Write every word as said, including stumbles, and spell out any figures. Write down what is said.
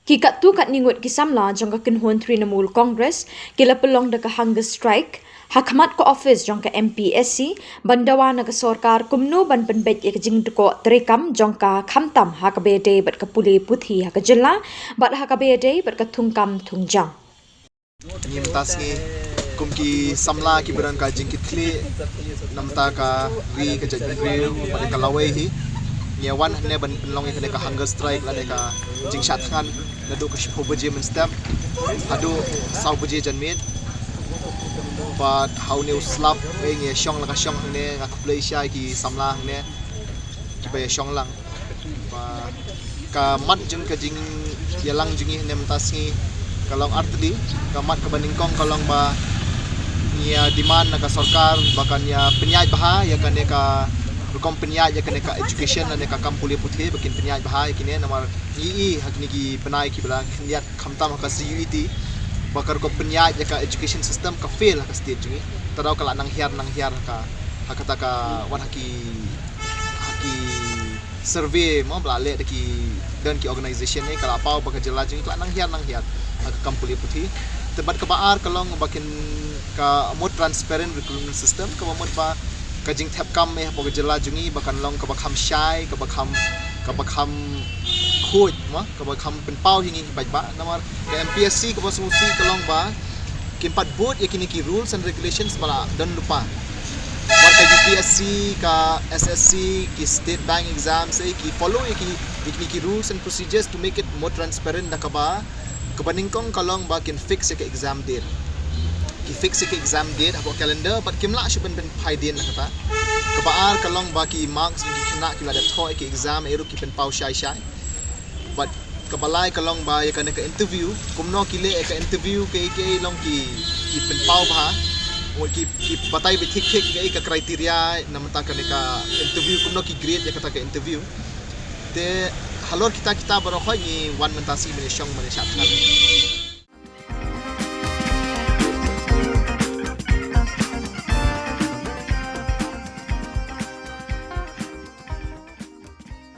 Ki katto katne ngut ki samla jong ka kynhun Trinamool Congress ki la pynlong da ka hunger strike ha khmat ka office jong ka M P S C ban dawa na ka sorkar kumno ban pynbeit ïa ka jingdukot treikam jong ka khamtam ha kaba ïadei bad ka pule puthi ha ka jylla bad ha kaba ïadei bad ka thungkam thungjang. Ngi mynta sngi kum ki samla kiba don ka jingkitkhlieh na bynta ka ri ka jaitbynriew bad ka lawei hi, ngi wan hangne ban pynlong ïa kane ka hunger strike lane ka jingshah thngan naduh ka shiphew baje mynstep haduh saw baje janmiet. Bad ha une u slap eh ngi shong la ka shong hangne, nga khublei shai ki samla hangne kiba ïa shong lang. Ba ka mat jong ka jingïalang jong ngi ne mynta sngi ka long artylli. Ka mat kaba nyngkong ka long ba ngi ïa demand na ka sorkar ba kan ïa pynïaid bha ïa kane ka rukom pynïaid ïa kane ka education lane ka kam pule puthi, ba kin pynïaid bha ïa kine, namar ngi i ha kine ki bnai kiba la khyndiat khamtam ha ka C U E T ba ka rukom pynïaid ïa ka education system ka fail ha ka state jong ngi. Te daw ka la nang hiar nang hiar ha ka, ha kata ka wan ha ki, ha ki survey mo ba la leh da ki, don ki organization ne ka la paw ba ka jylla jong ngi ka la nang hiar nang hiar ha ka kam pule puthi. Te bad kaba ar ka long ba kin ka more transparent recruitment system, kaba mut ba ka jingthep kam eh hapoh ka jylla jong ngi ba kan long kaba kham shai, kaba kham, kaba kham khuid mo, kaba kham pynpaw hi ngi ki paidbah. Namar ka M P S C kaba sngewsih ka long ba kim pat bud ïa kine ki rules and regulations ba la don lypa. Namar ka U P S C, ka S S C, ki state bank exams eh ki follow ïa ki, ïa kine ki rules and procedures to make it more transparent. Da kaba, kaba nyngkong ka long ba kin fix ïa ka exam date. Ki fix ïa ka exam date hapoh calendar bad kim lah shuh ban pynphai dien na kata. Kaba ar ka long ba ki marks ki khynnah ki la dep thoh ïa ka exam eh ruh ki pynpaw shai shai. Bad kaba lai ka long ba ïa kane ka interview, kumno ki leh ïa ka interview, kaei kaei long ki, ki pynpaw bha. Wat ki, ki batai beit thik thik kaei ka criteria na bynta kane ka interview, kumno ki grade ïa kata ka interview. Te halor kita kita baroh khoit ngi wan mynta sngi ban ïa shong ban ïa shah thngan.